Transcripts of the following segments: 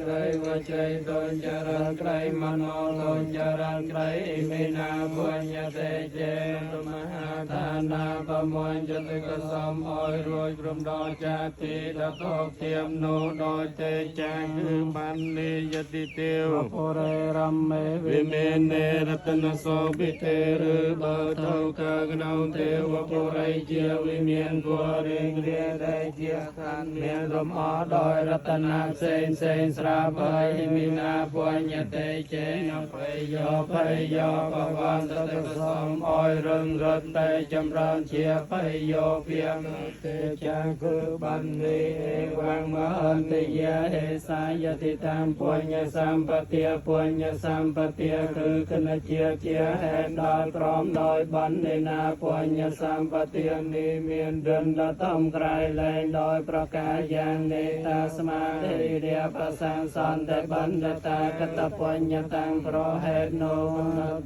ក្តីវជ័យទុច្ចរិតក្តីមនោទុច្ចរិតក្តីអិមិនាបុញ្ញតេចេនមហាឋានាបមញ្ចតិកសំអយរួចព្រំដល់ចាតិដតោធៀមនោះដោយទេចាគឺបាននិយតិទេវ ពុរេរមេ វិមាននេរតនសោពិទេឬបើទៅកើក្នុងទេវបុរីជាវិមានពរិងរាដែលជាខណ្ឌមានរំអដោយរតនៈផ្សេងផ្សេងស្រាប់ហើយមីនាបញ្ញតេចេនភយោភយោបវន្តតសំអយរឹងរត់តែចម្រើនជាភយោព្រៀងទេចាគឺបណ្ឌិអេវងមហន្តយាហេសាយតិតាមបញ្ញសម្បទាបញ្ញសម្បទាគឺគណជាជាហេតុដល់ព្រមដោយបណ្ឌិណាបញ្ញសម្បទានេះមានរិនដ៏ធំក្រៃលែងដោយប្រការយ៉ាងនេះតាស្មាធិរិយប្រសាងសន្តិបណ្ឌតាកតបញ្ញតាំងប្រហេតុនោះ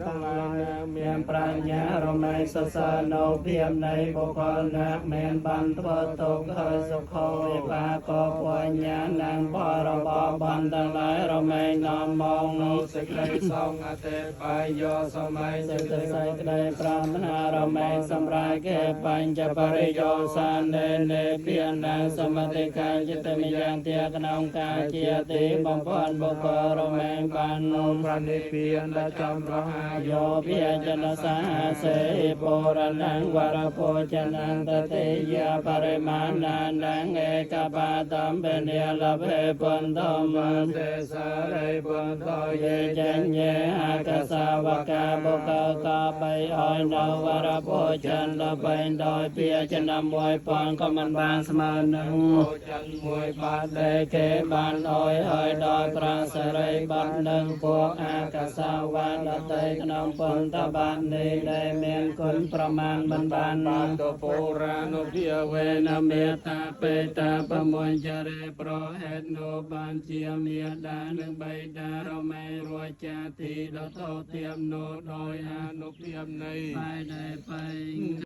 ទាំងឡាយណា មានប្រាជ្ញារមែងសរសើរនៅភាពនៃបុគ្គលណាមានបានធ្វើទុកហើយសុខោវិបាកបញ្ញានាងបរបបានទាំងឡាយរមែងនាំមក នៅសេចក្តីសងអតិបាយយោសម័យ សេចក្តីក្តីប្រាថ្នារមែងសម្រាយគេបញ្ចបរិយោសានេនេភិនាសមតិកាយចិត្តមយ៉ាងទាក្នុងកាជាទីបំផុតបុគ្គលរមែងបាន នៅប្រណិពានដែលចំរហា យោភិចនសាសេបុរណងវរពោចនន្តតិយាបរិមាណានងឯកបាតំបនិលភេពន្តម ទេសារិបុន្ត យេចញ្ញេអកសាវកាបុកកបីអយនៅវរពោចនលបៃដោយពាចនមួយពងក៏មិនបានស្មើនឹង ពោចន្ទមួយបា ដែលគេបានអយហើយដោយប្រាសរិបត្តិនឹងពួកអាកសាវៈដតីក្នុងពន្ធបាតនេះដែលមានគុណប្រមាណមិនបាន បាតុពុរានុភាវេ វេនមេតាបេតាបមញ្ចរេប្រហេតុនោះបានជាមេដានិងបៃតារមែរួចចាទីដ៏ធោទៀមនោះដោយ អនុភាពនៃ បាយដែលបៃ